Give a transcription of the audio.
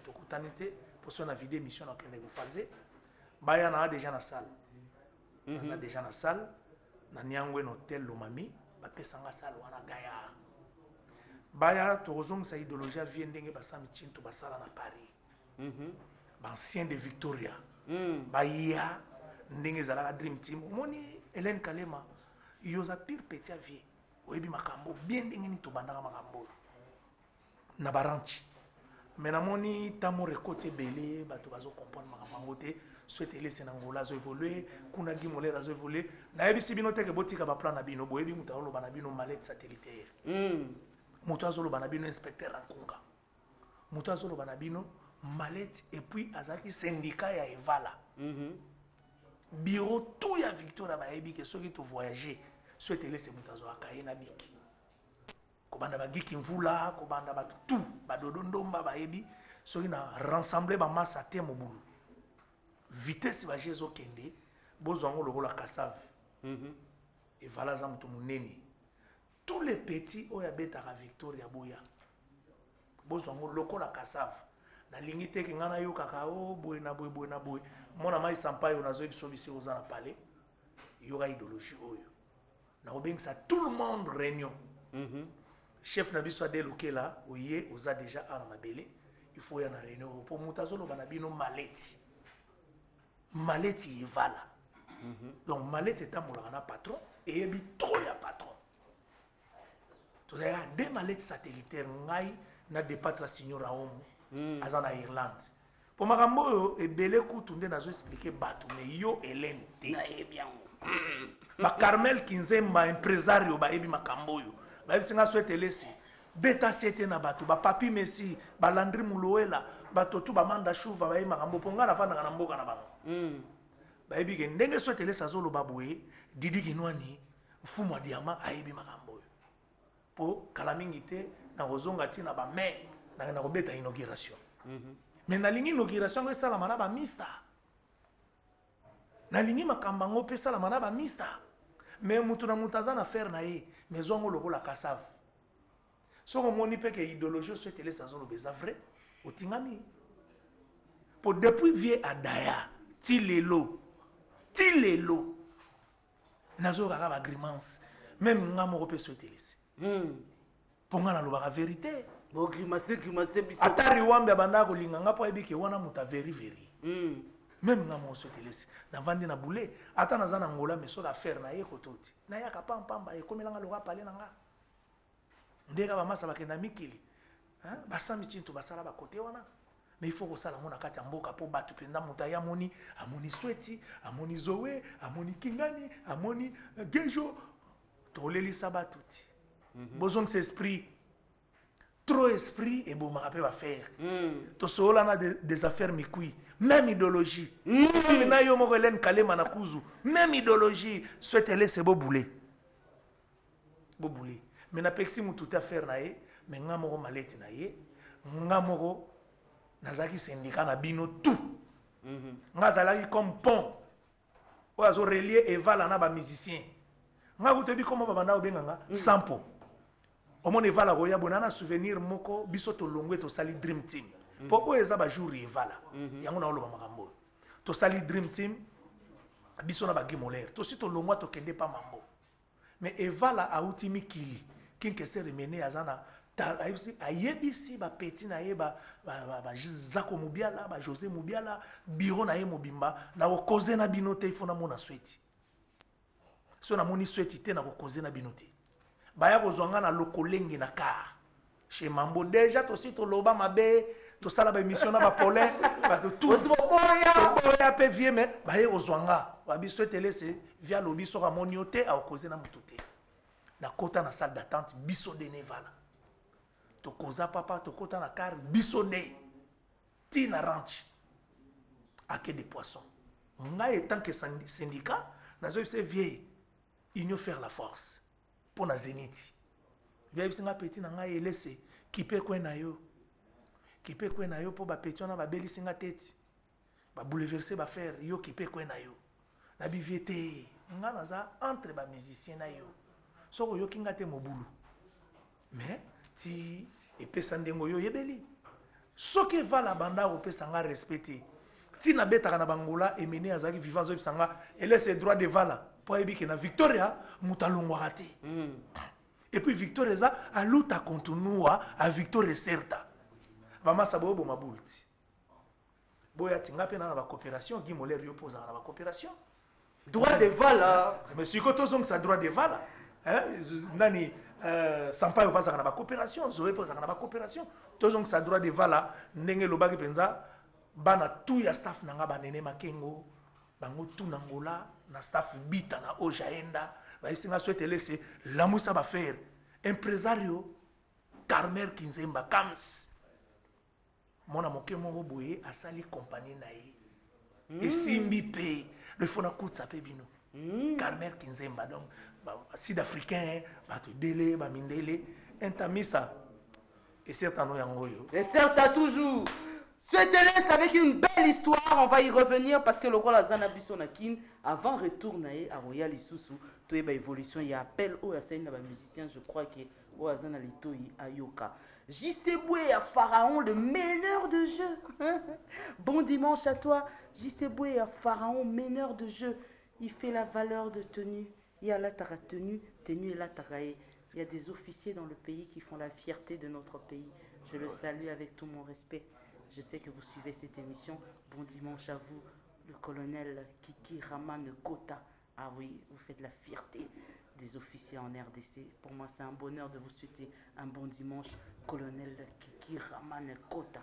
Tokutani te mpo so na vide émission nakende kofaze baya naa déjà na salle. Naza déjà na salle na Niangwe, na hotel Lomami. Bapesanga salle wana gaillard. Baya, tokozongisa idéologie ya vie ndenge basami Chinto basala na Paris. Baancien de Victoria baya ndenge ezalaka Dream Team. Omoni Hélène Kalema, yo oza pire petit ya vie, oyebi makambo bien ndenge nini tobandaka makambo oyo na baranch. Mais namoni ntango ekoti ebele, bato bazocomprendre makambo yango te. Soit Elese na Ngola azoévolue kuna, Guy Moler azoévolue. Nayebisi bino teke botika baplan na bino. Boyebi moto azoloba na bino, mallette satellitaire. Moto azoloba na bino, inspecteur Ankunga. Moto azoloba na bino, mallette. Et puis azalaki syndicat ya Evala. Bureau tout ya Victoria bayebi ke soki tovoyage, so Etelese moto azwaka ye na biki, kobanda bagiki mvula, kobanda bato tout, badodo ndomba bayebi soki na rassemble bamasa te, mobulu. Vitesse baje ezokende, bozwa yango lokola kasave. Evala aza moto monene. Tous les petits oyo abetaka Victoria, boya, bozwa yango lokola kasave. Nalingi te ke ngai nayokaka o boye na boye, boye na boye. Mona mai Sampayo, nazoyebi biso bisi oza na palais. Yoka idéologie oyo, nakobengisa tout le monde réunion. Chef na biso Ade Lokela, oye oza déjà awa na mabele, il faut oya na réunion oyo mpo moto azoloba na bino, maleti, maleti evala. Donc maleti etambolaka na patron, eyebi trop ya patron. Tozalaka deux malettes satellitaire, ngai na Depatra Signor Aomo. Aza na Irlande mpo makambo oyo ebele kutu nde nazo expliquer bato. Mais yo Helene te. Nayebi yango. Bacarmel Kinzemba impresario bayebi makambo oyo. Bayebisi nga so Etelesi, beta sete na bato, bapapi Messi, balandri Mulowela, bato tu, bamanda shuva bayebi makambo mpo ngai navandaka na mboka na bango. Bayebi ke ndenge so Etelesi azoloba boye, Didi Kinwani, mfumu ya diama, ayebi makambo oyo mpo kala mingi te nakozonga ntina bamai nakenda kobeta inauguration. Mais nalingi inauguration yango esalama na bamista. Nalingi makambo yango mpe esalama na bamista. Mais mutu na mutu aza na affaire na ye. Mais zwa yango lokola kasave. Soki omoni mpe ke idéologie oso Etelesi azoloba eza vrai, otingami po depuis vie Adaya ti lelo, ti lelo nazokaka bagrimace. Même nga moko mpe so Etelesi, mpo nga nalobaka vérité. Bogrimace, grimace biso. Ata Riwambe abandaka kolinga nga mpo ayebi ke wana moto averi veri. Même nga moko so Etelesi, navandi na bule, ata naza na Ngola, mais soki affaire na ye kototi, nayaka pampamba. Ekomelanga loka pale na nga ndenge bamasa bakenda mikili, basami tinto basala bakote wana. Mais il faut kosala yango na kati ya mboka mpo bato mpenza, moto aye amoni, amoni Sweti, amoni Zoe, amoni Kingani, amoni Gejo. Tolelisa bato ti. Bozongisa esprit. Trop esprit ebomaka mpe baaffaire. Tosolola na des affaires mikui, même idéologie. Même na yo moko Hélène Kalema na kuzu, même idéologie. Swete Elese, bobule, bobule. Mais napekisi motu te affaire na ye. Mais nga moko maleti na ye, nga moko nazalaki syndicat na bino tout. Nga azalaki comme pont oyo azorelie Evala na bamusicien. Nga kutu yebi komo babanda kobenganga Sampo. Omona Evala koya bona na souvenir moko. Biso tolongwe, tosali Dream Team mpo oyo eza bajour Evala yango naoloba makambo oyo. Tosali Dream Team, biso na bagi Moler. Tosi tolongwa, tokende pa Mambo. Mais Evala auti mikili, Kinkese Remene aza na ayebisi bapeti na ye, bazako Mobiala, bajosé Mobiala, bureau na ye mobimba: nakokoze na bino te, ifo namona Sweti. So namoni Sweti te, nakokoze na bino te. Baya kozwa nga na Lokolenge na car chez Mambo. Déjà tosi toloba mabe, tosala baémission na bapolin, bato toboya mpe vie. Mais baye kozwa nga, babiso Etelese vie alobi soki amoni yo te, akokoze na motu te. Nakota na salle d'attente, biso de nevala tokoza papa, tokota na car, biso de ti na ranch ake de poisson. Ngai en tant que syndicat, nazoyebisa vie union faire la force mpo na Zénith. Viayebisi nga peti na ngai Elese, kipe kwe na yo, kipe kwe na yo, mpo bapeti wana babelisi nga teti, babouleverse baaffaire. Yo kipe kwe na yo. Nabi vie te, nga naza entre bamusicien na yo. Soki oyoki nga te, mobulu. Mais ti epesa ndenge oyo oyebeli. Soki Evala abanda kopesa nga respect te, ti nabetaka na b'Angola, Emene azalaki vivant azoyebisa nga elese droit de Vala po ayebi ke na Victoria moto alongwaka te. Et puis Victoria eza a luta continua a Victoria certa. Bamasa boyo boma boule ti. Boya ti nga pe na na ba coopération Guy Moller yo po ozalaka na ba coopération. Droit de Vala. Mais sikoyo tozongisa droit de Vala. Hein? Nani Sampaio bazalaka na ba coopération, Zoé pe ozalaka na ba coopération. Tozongisa droit de Vala ndenge elobaki mpenza bana tout ya staff na nga ba Nene Makengo bango tout na Angola na staff Bita na Ojaenda bayebisi nga swete lese lamusa ba faire impresario Carmer Kinzemba Kams mwana moke moko boye asali compagnie na ye esimbi pe le faut nakutisa pe bino Carmer Kinzemba donc ba sud africain bato ebele ba mindele intamisa esertano yango oyo. Et certes toujours. Souhaitez-les avec une belle histoire, on va y revenir parce que le roi Zana biso na Kin avant retour na ye à Royal Isusu, toyeba évolution ya appel oyo asali na ba musicien, je crois que oyo aza na litoyi ayoka. JC Boué à Pharaon, le meneur de jeu. Bon dimanche à toi, JC Boué à Pharaon, meneur de jeu. Il fait la valeur de tenue. Il y a la tara tenue, tenue et la tarae. Il y a des officiers dans le pays qui font la fierté de notre pays. Je le salue avec tout mon respect. Je sais que vous suivez cette émission. Bon dimanche à vous, le colonel Kiki Raman Kota. Ah oui, vous faites la fierté des officiers en RDC. Pour moi, c'est un bonheur de vous souhaiter un bon dimanche, colonel Kiki Raman Kota.